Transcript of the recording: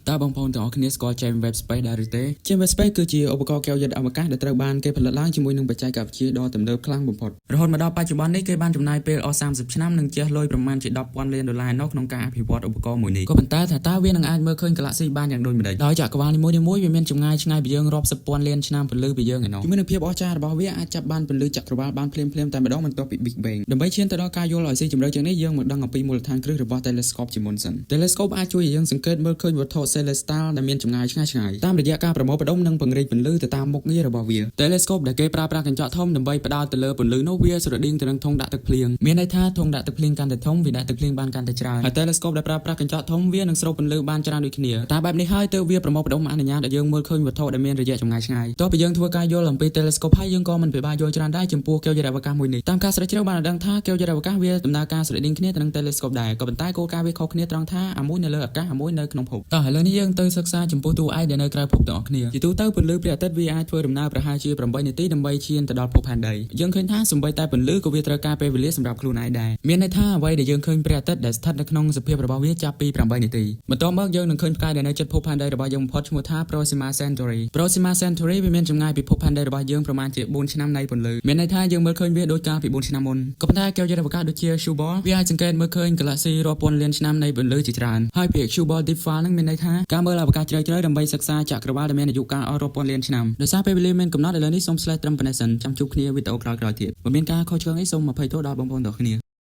តើបងប្អូនទាំងអស់គ្នាស្គាល់ James Webb Space ដែរឬទេ James Webb Space គឺជាឧបករណ៍កែវយន្តអវកាសដែលត្រូវបានគេផលិតឡើងជាមួយនឹងបច្ចេកវិទ្យាដ៏ទំនើបខ្លាំងបំផុតរហូតមកដល់បច្ចុប្បន្ននេះគេបានចំណាយពេលអស់30ឆ្នាំនិងជះលុយប្រមាណជា10,000លានដុល្លារនោះក្នុងការអភិវឌ្ឍឧបករណ៍មួយនេះក៏ប៉ុន្តែថាតើវានឹងអាចមើលឃើញហ្គាឡាក់ស៊ីបានយ៉ាងដូចម្តេចដោយចក្រវាលនីមួយៗវាមានចម្ងាយឆ្ងាយពីយើងរាប់សិបពាន់លានឆ្នាំពន្លឺពីយើងឯណោះជាមួយនឹងភាពអស្ចារ្យរបស់វាអាចចាប់បានពន្លឺចក្រវាលបានភ្លាមៗតែម្ដងបន្ទាប់ពី Big Bang ដើម្បីឈានទៅដល់ការយល់ឲ្យស៊ីជម្រៅជាងនេះយើងមកដឹងអំពីមូលដ្ឋានគ្រឹះរបស់ telescope ជាមុនសិន Telescope អាចជួយឲ្យយើងសង្កេតមើលឃើញវត្ថុ celestial ដែលមានចម្ងាយឆ្ងាយឆ្ងាយតាមរយៈការប្រមូលផ្ដុំនិងពង្រីកពន្លឺទៅតាមមុខងាររបស់វា Telescope ដែលគេប្រើប្រាស់កញ្ចក់ធំដើម្បីផ្ដោតទៅលើពន្លឺនោះវាស្រដៀងទៅនឹងធុងដាក់ទឹកភ្លៀងមានន័យថាធុងដាក់ទឹកភ្លៀងកាន់តែធំវាដាក់ទឹកភ្លៀងបានកាន់តែច្រើនហើយ Telescope ដែលប្រើប្រាស់កញ្ចក់ធំវានឹងស្រូបពន្លឺបានច្រើនដូចគ្នាតែបែបនេះហើយទើបវាប្រមូលផ្ដុំអនុញ្ញាតឲ្យយើងមើលឃើញវត្ថុដែលមានរយៈចម្ងាយឆ្ងាយទោះបីយើងធ្វើការយល់អំពី Telescope ហើយយើងក៏មិនពិបាកយល់ច្រើនដែរចំពោះកែវយន្តអវកាសមួយនេះតាមការស្រាវជ្រាវបានឲ្យដឹងថាកែវយន្តអវកាសវាដំណើរការស្រដៀងគ្នាទៅនឹង Telescope ដែរក៏ប៉ុន្តែគោលការណ៍វាខុសគ្នាត្រង់ថាអាមួយនៅលើអាកាសអាមួយនៅក្នុងភពតោះឥឡូវនេះយើងទៅសិក្សាចំពោះតួឯកដែលនៅក្រៅភពទាំងអស់គ្នាជាទូទៅពន្លឺព្រះអាទិត្យវាអាចធ្វើដំណើរប្រហែលជា8នាទីដើម្បីឈានទៅដល់ភពផែនដីយើងឃើញថាសូម្បីតែពន្លឺក៏វាត្រូវការពេលវេលាសម្រាប់ខ្លួនឯងដែរមានន័យថាអ្វីដែលយើងឃើញព្រះអាទិត្យដែលស្ថិតនៅក្នុងសភាពរបស់វាចាប់ពី8នាទីបន្ទាប់មកយើងនឹងឃើញផ្កាយដែលនៅជិតភពផែនដីរបស់យើងបំផុតឈ្មោះថា Proxima Centauri Proxima Centauri វាមានចម្ងាយពីភពផែនដីរបស់យើងប្រមាណជា4ឆ្នាំនៃពន្លឺមានន័យថាយើងមើលឃើញវាដូចកាលពី4ឆ្នាំមុនក៏ប៉ុន្តែកែវយន្តអវកាសដូចជា Hubble វាអាចសង្កេតមើលឃើញហ្គាឡាក់ស៊ីរាប់ពាន់លានឆ្នាំនៃពន្លឺជាច្រើនហើយពាក្យ Hubble Deep Field នឹងមានន័យថាការមើលអវកាសជ្រៅៗដើម្បីសិក្សាចក្រវាលដែលមានអាយុកាលអស់រាប់ពាន់លានឆ្នាំដោយសារពេលវេលាមានកំណត់ឥឡូវនេះសូម slash ត្រឹមប៉ុណ្ណេះសិនចាំជួបគ្នាវីដេអូក្រោយៗទៀតបើមានការខុសឆ្គងអីសូមអភ័យទោសដល់បងប្អូនទាំងអស់គ្នា។